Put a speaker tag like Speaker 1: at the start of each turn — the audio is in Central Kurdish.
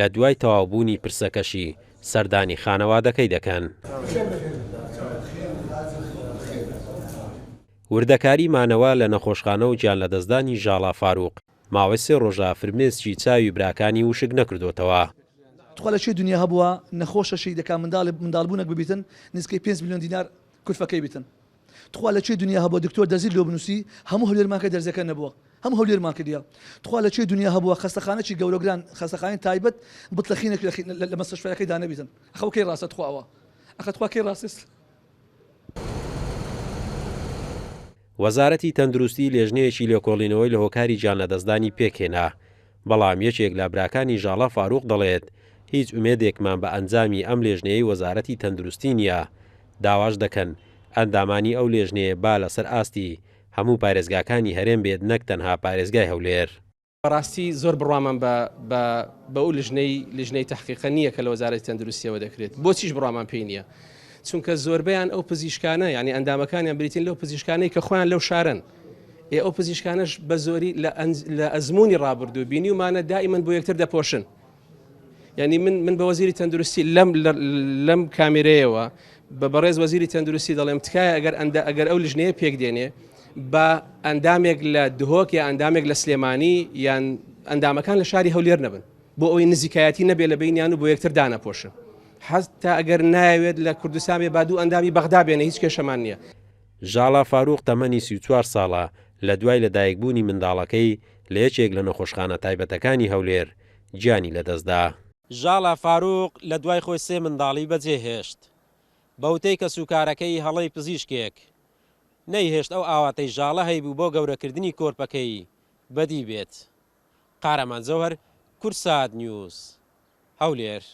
Speaker 1: لە دوای تەواوبوونی پرسەکەشی سەردانی خانەوادەکەی دەکەن. وردەکاری مانەوە لە نەخۆشخانە و گیانلەدەستدانی ژاڵا فاروق ماوەی سێ ڕۆژە فرمێسکی چاوی براکانی وشک نەکردۆتەوە.
Speaker 2: تخوا لە کوێ دونیا هەبووە نەخۆشەشی دەکا منداڵێ منداڵبوونەک ببیتن نزکەی پێنج ملیۆن دینار کولفەکەی بیتن تخوا لە کوێ دونیا هەبووە دکتۆر دەرزی لۆ بنووسی هەموو هەولێرمان کرد دەرزیەکە نەبووە هەموو هەولێرمان کردیە تخوا لە کوێ دونیا هەبووە خەستەخانەکی گەورە گران خەستەخانەی تایبەت بتڵە خینێک لە مەستەشفایەکەی دانەبیتن ئەخە کەی ڕاستە تخوا ئەوە ئەخە تخوا کەی ڕاستە.
Speaker 1: وەزارەتی تەندروستی لێژنەیەکی لێکۆڵینەوەی لە هۆکاری گیانلەدەستدانی پێکهێنا، بەڵام یەکێک لە براکانی ژاڵە فاروق دەڵێت، هیچ ئومێدێکمان بە ئەنجامی ئەم لێژنەیەی وەزارەتی تەندروستی نییە، داواش دەکەن ئەندامانی ئەو لێژنەیە با لەسەر ئاستی هەموو پارێزگاکانی هەرێم بێت نەک تەنها پارێزگای هەولێر.
Speaker 3: بەڕاستی زۆر بڕوامان بە بە بەو لژنەی لژنەی تەحقیقە نییە کە لە وەزارەتی تەندروستیەوە دەکرێت بۆچیش بڕوامان پێی نییە چونکە زۆربەیان ئەو پزیشکانە یعنی ئەندامەکانیان بریتین لەو پزیشکانەی کە خۆیان لەو شارن ئێ ئەو پزیشکانەش بە زۆری لە ئەزمموی ڕابردوو بینیومانە دائیمەن بۆ یەکتر دەپۆشن یعنی من من بە وەزیری تەندروستی لەم لەم کامیرەیەوە بە بەڕێز وەزیری تەندروستی دەڵێم تکایە ئەگەر ئەندە ئەگەر ئەو لژنەیە پێک دێنێ بە ئەندامێک لە دهۆک یا ئەندامێک لە سلێمانی یان ئەندامەکان لە شاری هەولێر نەبن بۆ ئەوەی نزیکایەتی نەبێ لە بینیان و بۆ یەکتر دانەپۆشن حتا ئەگەر نایەوێت لە کوردستان بێ با دوو ئەندامی بەغدا بێنێ هیچ کێشەمان نییە.
Speaker 1: ژاڵە فاروق تەمەنی 34 ساڵە، لە دوای لەدایکبوونی منداڵەکەی لە یەکێک لە نەخۆشخانە تایبەتەکانی هەولێر گیانی لەدەستدا. ژاڵە فاروق لە دوای خۆی سێ منداڵی بەجێهێشت. بە وتەی کەسوکارەکەی هەڵەی پزیشکێک نەیهێشت ئەو ئاواتەی ژاڵە هەیبوو بۆ گەورەکردنی کۆرپەکەی بەدی بێت. قارەمان جەوهەر، کوردسات نیوز، هەولێر.